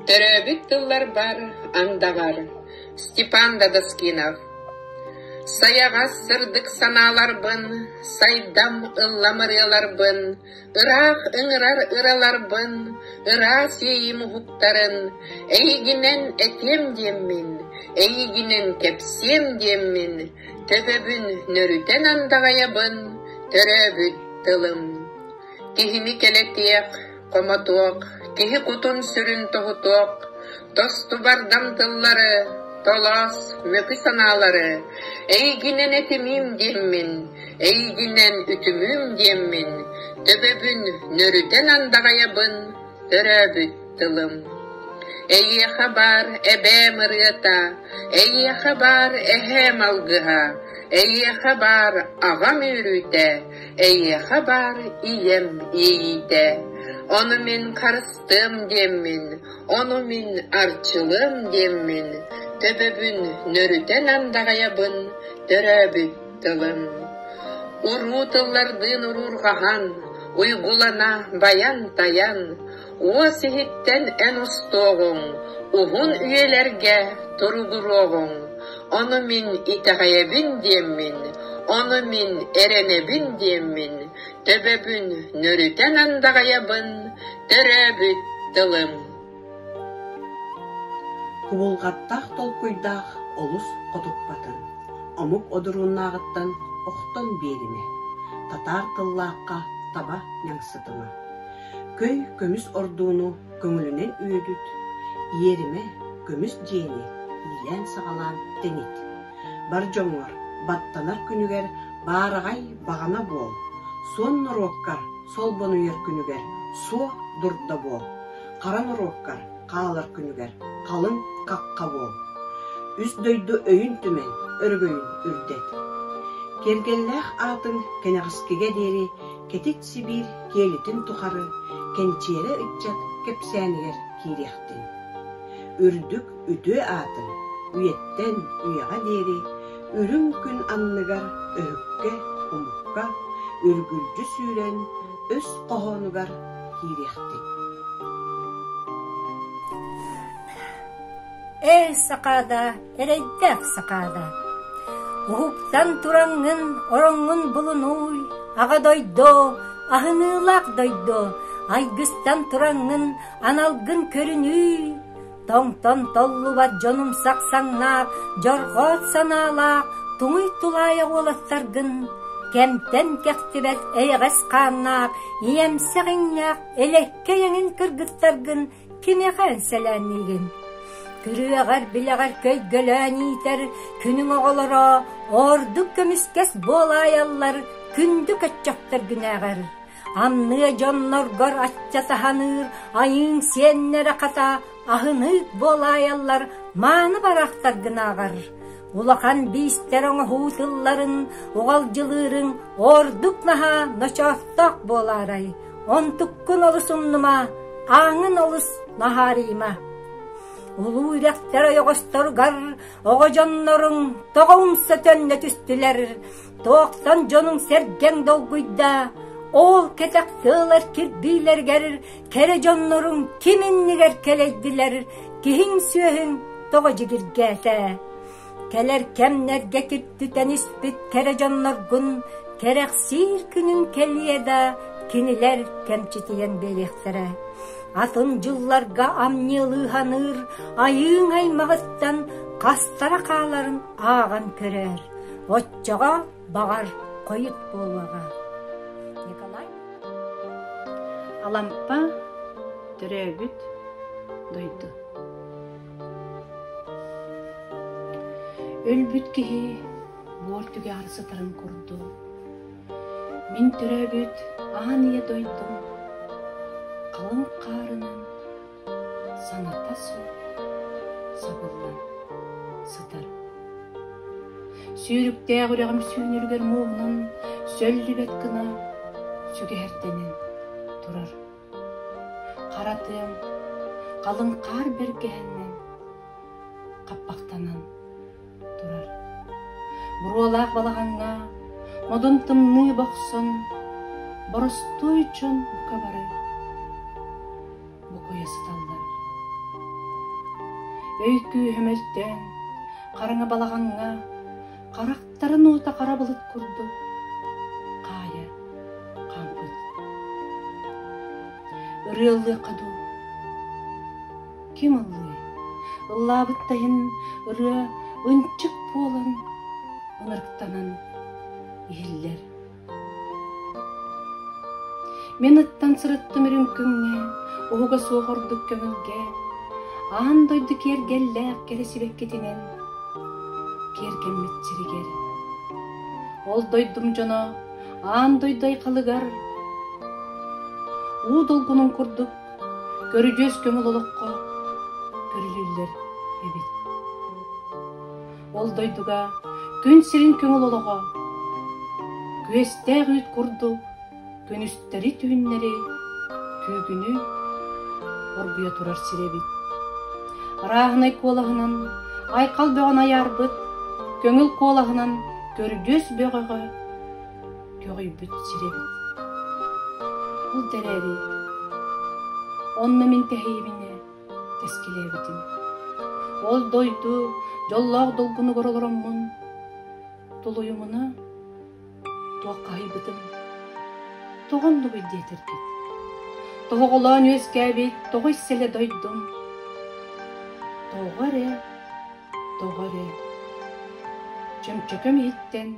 Төрөөбүт тылларбар андаҕар Степан Дадаскинов Сайаҕас сырдык санааларбын, сайдам ыллам ырыаларбын, ыраах ыҥырар ыраларбын, ыраас иэйиим уһуктарын эйигинэн этиэм диэммин, эйигинэн кэпсиэм диэммин, төбөбүн нөрүтэн андаҕайабын, төрөөбүт тылым. Киһини кэлэтиэх, хомотуох, киһи кутун-сүрүн тоһутуох, тосту бардам тыллары, толоос, мөкү санаалары эйигинэн этимиим диэммин, эйигинэн үтүмүүм диэммин, төбөбүн нөрүтэн андаҕайабын, төрөөбүт тылым. Эйиэхэ баар эбээм ырыата, эйиэхэ баар эһээм алгыһа, эйиэхэ баар аҕам үөрүүтэ, Эйиэхэ баар ийэм иэйиитэ, ону мин харыстыам диэммин, ону мин арчылыам диэммин, төбөбүн нөрүтэн андаҕайабын төрөөбүт тылым. Уруу тыллардыын уруурҕаһан, уйгулана байан-тайан, уос иһиттэн эн устуоҕуҥ, уһун үйэлэргэ туругуруоҕуҥ. Ону мин итэҕэйэбин диэммин, ону мин эрэнэбин диэммин, төбөбүн нөрүтэн андаҕайабын, төрөөбүт тылым. Кубулҕаттаах толкуйдаах олус хотуппатын, омук одурууннааҕыттан охтон биэримэ, татаар тыллаахха таба ньаҥсытыма. Көй көмүс ордууну көҥүлүнэн үөдүт, иэримэ көмүс дьиэни иилээн-саҕалаан тэнит. Бар дьоҥҥор баттанар күнүгэр баараҕай баҕана буол, суон норуоккар солбонуйар күнүгэр суо дурда буол, хара норуоккар хаалар күнүгэр халыҥ хахха буол. Үс дойду өйүн түмэн, өрөгөйүн үрдэт. Киэргэллээх аатыҥ кэнэҕискигэ диэри Кэтит Сибиир киэлитин тухары кэнчиэрэ ыччат кэпсээнигэр киириэхтин. Үрдүк үтүө аатын үйэттэн үйэҕэ диэри үрүҥ күн анныгар өһүккэ, умукка үргүлдьү сүүрэн өс хоһоонугар киириэхтин. Эй, Сахаада, эрэйдээх Сахаада! Уһуктан тураҥҥын ороҥҥун булунууй, аҕа дойду, аһыныылаах дойду, айгыстан тураҥҥын аналгын көрүнүй. Тоҥтон толлубат дьонум сахсаҥнаах, дьорҕоот санаалаах, туҥуй тулаайах уолаттаргын, кэмтэн кэхтибэт эйэҕэс хааннаах, ийэмсэх иҥнээх элэккэй эҥин кыргыттаргын Кимиэхэ эҥсэлээнниигин? Күрүөҕэр-билэҕэр көйгөлөөн иитэр күнүҥ оҕолоро ордук көмүскэс буолаайаллар күндү көччөхтөргүнээҕэр. Амныа дьонноргор аччатаһаныыр айыыҥ сиэннэрэ хата аһыныык буолаайаллар мааны бараахтаргынааҕар. Улахан биистэр оҥоһуу тылларын уҕалдьылыырыҥ ордук наһаа ночооттоох буолаарай, онтуккун олус умнума, ааҥын олус наһаарыйыма. Улуу үрэхтэр ойоҕосторугар оҕо дьонноруҥ тоҕо умса төннө түстүлэр, туохтан дьонуҥ сэргэҥ долгуйда, ол кэтэх тыалар кирбиилэригэр кэрэ дьонноруҥ ким иннигэр кэлэйдилэр, киһиҥ-сүөһүҥ тоҕо дьигиргээтэ. Кэлэр кэмнэргэ киртитэн испит кэрэ дьонноргун кэрэхсиир күнүҥ кэлиэ да, кинилэр кэмчитийэн биэриэхтэрэ. Атын дьылларга амньыалыыһаныыр айыыҥ аймаҕыттан хастара хааларын ааҕан көрөөр. Оччоҕо, баҕар, хойут буолуоҕа. Николай Алампа төрөөбүт дойду Өлбүт киһи буор түгэҕэр сытарын курдук, мин төрөөбүт аан ийэ дойдум халыҥ хаарынан саҥата суох сабыллан сытар. Сүүрүктээх үрэҕим сүүнүрүгэр муоһунан сөллүбэт гына сүгэһэрдэнэн турар. Хара тыам халыҥ хаар бэргэһэннэн хаппахтанан турар. Буруолаах балаҕаҥҥа модун тымныы бохсон, боростуой дьон бука бары букуйа сыталлар. Өй күүһэ мөлтөөн, хараҥа балаҕаҥҥа харахтарын уута хара былыт курдук хаайа хаампыт. Ырыаллыахха дуу? Ким ыллыай? Ыллаабыт да иһин ырыа ынчык буолан ынырыктанан иһиллэр. Мин ыттан сырыттым үрүҥ күҥҥэ, уһуга суох ордук көҥүлгэ, аан дойду киэргэллээх кэрэ сибэккитинэн киэргэммит сиригэр. Ол дойдум дьоно аан дойду айхалыгар уу долгунун курдук көрүдьүөс көҥүл олоххо көрүлүүллэр эбит. Ол дойдуга күн сирин көҥүл олоҕо күөстээх үүт курдук күнүстэри-түүннэри күүгүнү оргуйа турар сирэ эбит. Арааһынай куолаһынан айхал бөҕөнү айаарбыт, көҥүл куолаһынан көрүдьүөс бөҕөҕө көҕүйбүт сирэ эбит. Ол да эрээри, онно мин тэһийибинэ тэскилээбитим. Ол дойду дьоллоох долгунугар олороммун, тулуйумуна туоххаһыйбытым. Тоҕо оннугуй диэтэргит? Тоһоҕолоон үөскээбит тоҕо иссэлэ дойдум? Тоҕо эрэ, тоҕо эрэ чөмчөкөм иһиттэн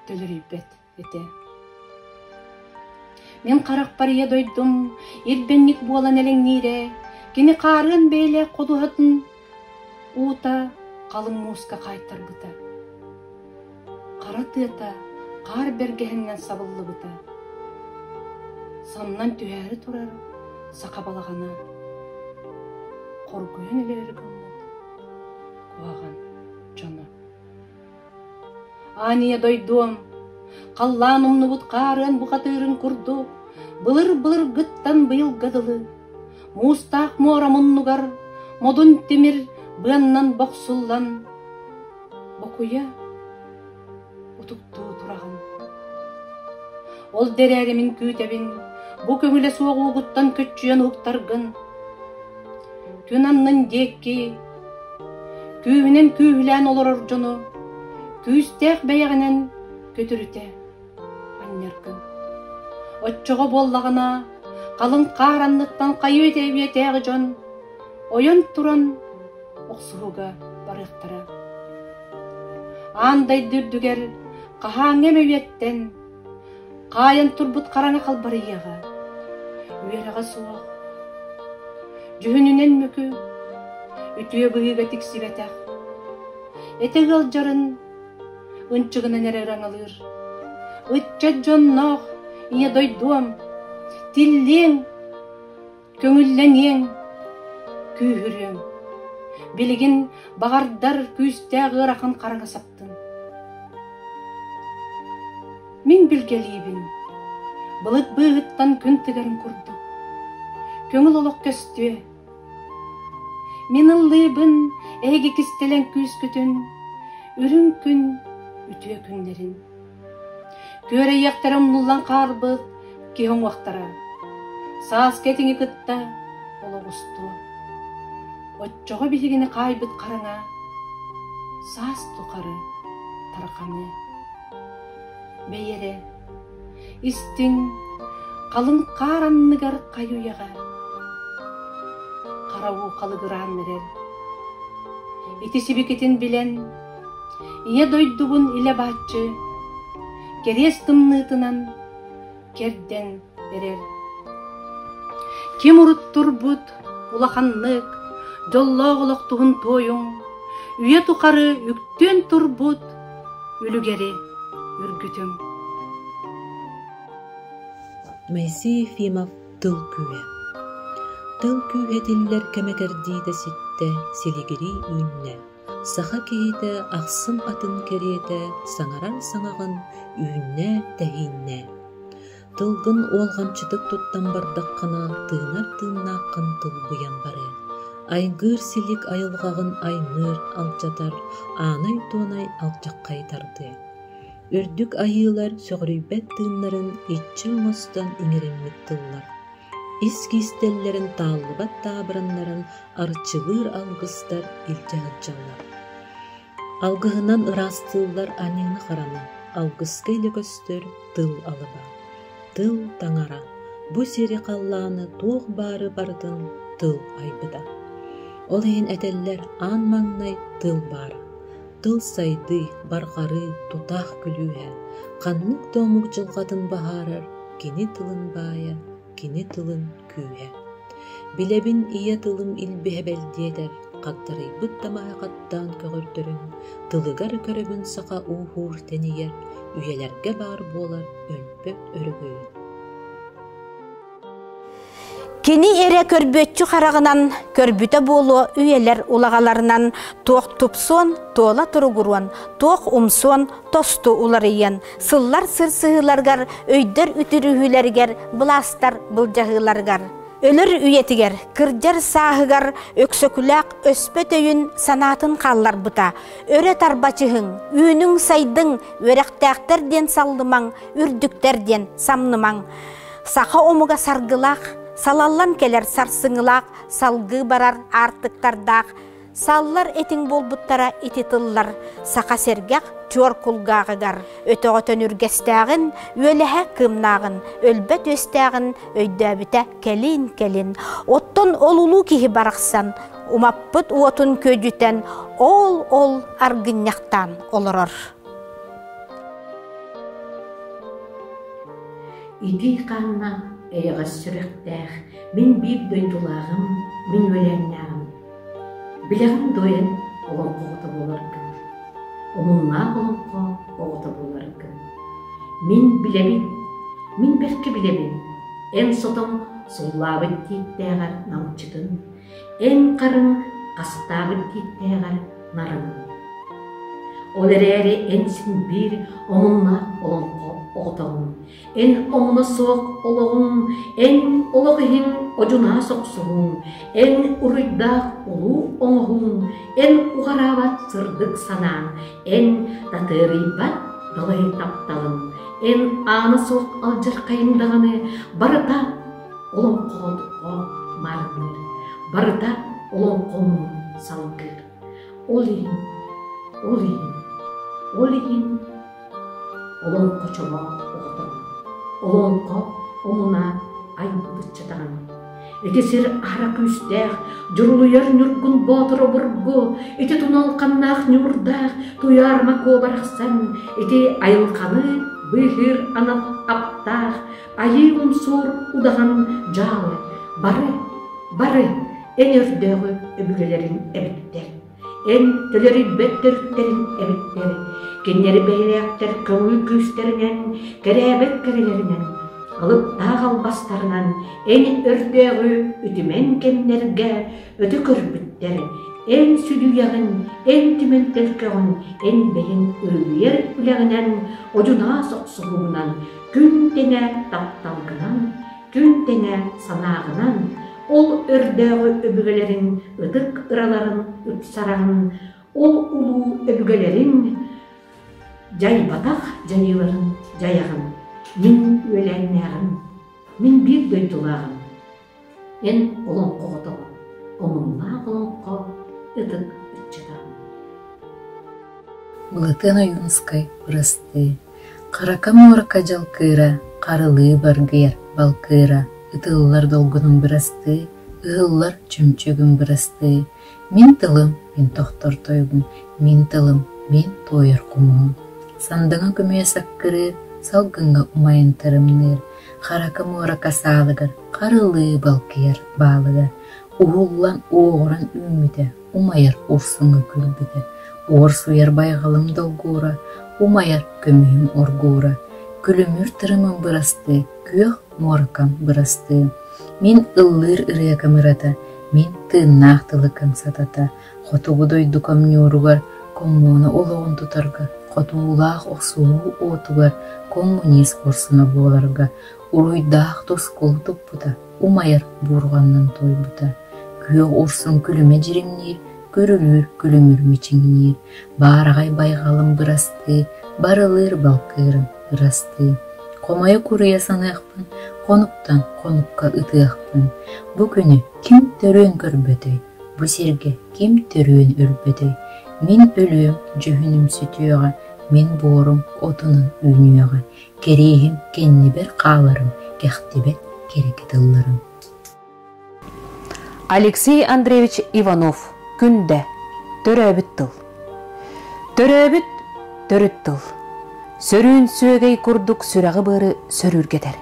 төлөрүйбэт этэ. Мин харахпар ийэ дойдум ирбэнньик буолан элэҥниирэ, кини хаарыан бэйэлээх ходуһатын уута халыҥ мууска хаайтарбыта. Хара тыата хаар бэргэһинэн сабыллыбыта. Самнан түһээри турар саха балаҕана хоргуйан өлөөрү гыммыт куһаҕан дьоно. Аан ийэ дойдуом, халлаан умнубут хаарыан бухатыырын курдук, былыр-былыргыттан быйылга дылы, муустаах муора муннугар модун тимир быаннан бохсуллан, бокуйа утуктуу тураҕын. Ол да эрээри мин күүтэбин, бу көҥүлэ суох уугуттан көччүйэн уһуктаргын. Күн аннын диэки күүһүнэн күүһүлээн олорор дьону күүстээх бэйэҕинэн көтүрүтэ анньаргын. Оччоҕо буоллаҕына, халыҥ хаар анныттан хайыы үйэтээҕи дьон ойон туран охсуһууга барыахтара. Аан дойду үрдүгэр хаһааҥҥы эмэ үйэттэн хаайан турбут хараҥа халбарыйыаҕа, үөрэҕэ суох, дьүһүнүнэн мөкү, үтүө быһыыга тиксибэтэх, этэ ыалдьарын ынчыгынан эрэ ыраҥалыыр, ыччат дьонноох ийэ дойдуом, тиллиэҥ, Көҥүллэниэҥ, күүһүрүөҥ. Билигин баҕардар күүстээх ыарахан хараҥа саптын. Мин билгэлиибин, былыт быыһыттан күн тыгарын курдук, көҥүл олох көстүө. Мин ыллыыбын эһиги кистэлэҥ күүскүтүн, үрүҥ күн үтүө күннэрин. Күөрэйиэхтэрэ умнуллан хаалбыт киһи уҥуохтара, сааскы этиҥи кытта олох устуо. Оччоҕо биһигини хаайбыт хараҥа саас тухары тарҕаныа. Бэйэрэ, истиҥ, халыҥ хаар анныгар хайуйаҕа хара уу халыгыраан эрэр. Ити сибикитин билэн, Ийэ дойдубун илэ бааччы, кэриэс тымныытынан кэрдэн эрэр. Ким урут турбут улаханнык, дьоллоох олох туһун туойуҥ, үйэ тухары үктүөн турбут үлүгэри үргүтүҥ. Моисей Ефимов Тыл күүһэ Тыл күүһэ этиллэр кэмэ кэрдиитэ ситтэ, силигирии үүннэ. Саха киһитэ ахсым атын кэриэтэ саҥарар саҥаҕын үүннэ-тэһииннэ. Тылгын уолҕамчытык туттан бардаххына, тыынар тыыннааххын тылбыйан барыа. Айгыыр силик айылҕаҕын аймыыр, алдьатар, аанай-туонай алдьаххайы тардыа. Үрдүк айыылар сөҕүрүйбэт тыыннарын иччи оҥостон иҥэриммит тыллар. ис киистэллэрин тааллыбат таабырыннарын арчылыыр алгыстар илдьэ сылдьаллар. Алгыһынан ыраастыыллар аньыыны-хараны, алгыска илэ көстөр тыл алыба. Тыл таҥара, бу сири халлааны туох баары барытын тыл айбыта. Ол иһин этэллэр аан маҥнай тыл баара. Тыл сайдыы, барҕарыы, тутаах күлүүһэ, ханнык да омук дьылҕатын баһаарар кини тылын баайа, кини тылын күүһэ. Билэбин ийэ тылым илбиһэ бэлдиэтэр, хагдарыйбыт да маһы хаттаан көҕөрдөрүн, тылыгар көрөбүн саха ууһуур тэнийэр, үйэлэргэ баар буолар өлбөт өрөгөйүн. Кини эрэ көрбүөччү хараҕынан көрбүтэ буолуо үйэлэр улаҕаларынан туох тупсуон, туола туругуруон, туох умсуон, тосту уларыйыан, сыллар сырсыһыыларыгар, өйдөр үтүрүһүүлэригэр, былаастар былдьаһыыларыгар. Өлөр үйэтигэр, кырдьар сааһыгар Өксөкүлээх өспөт өйүн санаатын хаалларбыта. Өрө тарбачыһыҥ, үүнүҥ-сайдыҥ, үөрэхтээхтэр диэн саллымаҥ, үрдүктэр диэн самнымаҥ. Саха омуга саргылаах, салаллан кэлэр сарсыҥылаах, салгыы барар аартыктардаах, саллар этиҥ буолбуттара ити тыллар саха сэргэх чуор кулгааҕыгар өтөҕө төнүргэстээҕин, үөлэһэ кыымнааҕын, өлбөт үөстээҕин өйдөөбүтэ кэлин-кэлин. Оттон ол улуу киһи барахсан умаппыт уотун күөдьүтэн ол-ол аргынньахтаан олорор. Итий хаанна эйэҕэс сүрэхтээх, мин биир дойдулааҕым, мин үөлээннээҕим. Билэҕин дуо эн олоҥхо оҕото буоларгын? Омуннаах олоҥхо оҕото буоларгын. Мин билэбин, мин бэркэ билэбин, эн сотоҥ суллаабыт тииттээҕэр намчытын, эн харыҥ хастаабыт тииттээҕэр нарынын. Ол эрээри эн син биир омуннаах олоҥхо оҕотоҕун, Эн омуна суох олоҕуҥ, эн олох иһин одьунаас охсуһуҥ, эн уруйдаах улуу оҥоһуҥ, эн уҕараабат сырдык санааҥ, эн татыарыйбат далай тапталыҥ, эн аана суох алдьархайыҥ даҕаны барыта олоҥхоҕо маарынныыр, барыта олоҥхону салгыыр. Ол иһин, ол иһин, ол иһин Олоҥхо чолоо оҕото, олоҥхо омуна айбыт ыччатаҕын. Ити сир аһара күүстээх, дьурулуйар Ньургун Боотур обургу, ити туналханнаах ньуурдаах Туйаарыма Куо барахсан, ити айылҕаны быыһыыр анал аптаах Айыы Умсуур удаҕан дьаалы бары, бары эн өрдөөҕү өбүгэлэриҥ эбиттэр. Эн төлөрүйбэт төрүттэрин эбиттэр, кинилэри бэйэлээхтэр көҥүл күүстэринэн, кэрээбэт кэрэлэринэн, алыптаах албастарынан эн өрдөөҕү үтүмэн кэмнэргэ өтө көрбүттэр, эн сүдүйэҕин, эн түмэн төлкөҕүн, эн бэйэҥ үрүлүйэр үлэҕинэн, одьунаас охсуһуугунан, күн тэҥэ тапталгынан, Күн тэҥэ санааҕынан, ол өрдөөҕү өбүгэлэриҥ ытык ыраларын ыпсараҕын, ол улуу өбүгэлэриҥ дьайбатах дьайыыларын дьайаҕын. Мин үөлээннээҕим, мин биир дойдулааҕым. Эн олоҥхо оҕотоҕун, омуннаах олоҥхо ытык ыччатаҕын. Былатыан Ойуунускай бырастыы Харака муорака дьалкыыра, харылыы баргыйар балкыыра, ытыллар долгунум бырастыы, ыһыллар чөмчүүгүм бырастыы, мин тылым, мин тохтор тойугум, мин тылым, мин туойар хомуһум. Сандаҥа көмүө саккырыыр, салгыҥҥа умайан тырымныыр, харака муорака саалыгар харылыы балкыйар баалыгар, уһуллан уоҕуран үүммүтэ умайар урсуҥҥа күлбүтэ, уорсуйар байҕалым долгуура, умайар көмүһүм оргуура, күлүмүр тырымым бырастыы, күөх муоркам бырастыы. Мин ыллыыр ырыакам ырата, мин тыыннаах тылыкам сатата, хотугу дойду комньуоругар коммуна олоҕун тутарга, хотуулаах охсуһуу уотугар коммунист куорсуна буоларга уруйдаах тускул туппута, умайар буурҕаннан туойбута. Күөх урсун күлүмэ дьиримниир, күрүлүүр күлүмүр мичиҥниир, баараҕай байҕалым бырастыы, барылыыр балкыырым ырастыы. Хомойо куруйа саныахпын, Хонуктан хонукка ытыахпын, Бу күнү ким төрүөн көрбөтөй, Бу сиргэ ким төрүөн өлбөтөй, Мин өлүөм дьүһүнүм сүтүөҕэ, Мин буорум отунан үүнүөҕэ, Кэриэһим кэннибэр хааларым, Кэхтибэт кэрэкэ тылларым. Алексей Андреевич Иванов Күндэ Төрөөбүт тыл Төрөөбүт төрүт тыл Сөрүүн сүөгэй курдук сүрэҕи-быары сөрүүргэтэр.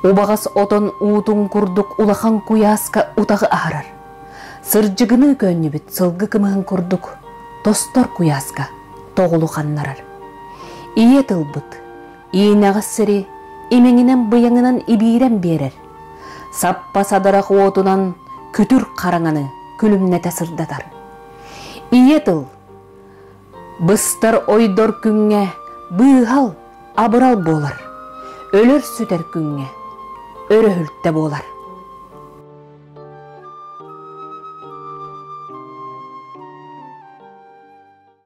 Убаҕас отон уутун курдук улахан куйааска утаҕы аһарар. Сырдьыгыныы көөнньүбүт сылгы кымыһын курдук тостор куйааска тоҕулу ханнарар. Ийэ тылбыт иинэҕэс сири имэҥинэн-быйаҥынан ибиирэн биэрэр. Саппа садарах уотунан күтүр хараҥаны күлүмнэтэ сырдатар. Ийэ тыл быстар ойдор күҥҥэ быыһал абырал буолар, өлөр-сүтэр күҥҥэ өрөһүлтэ буолар.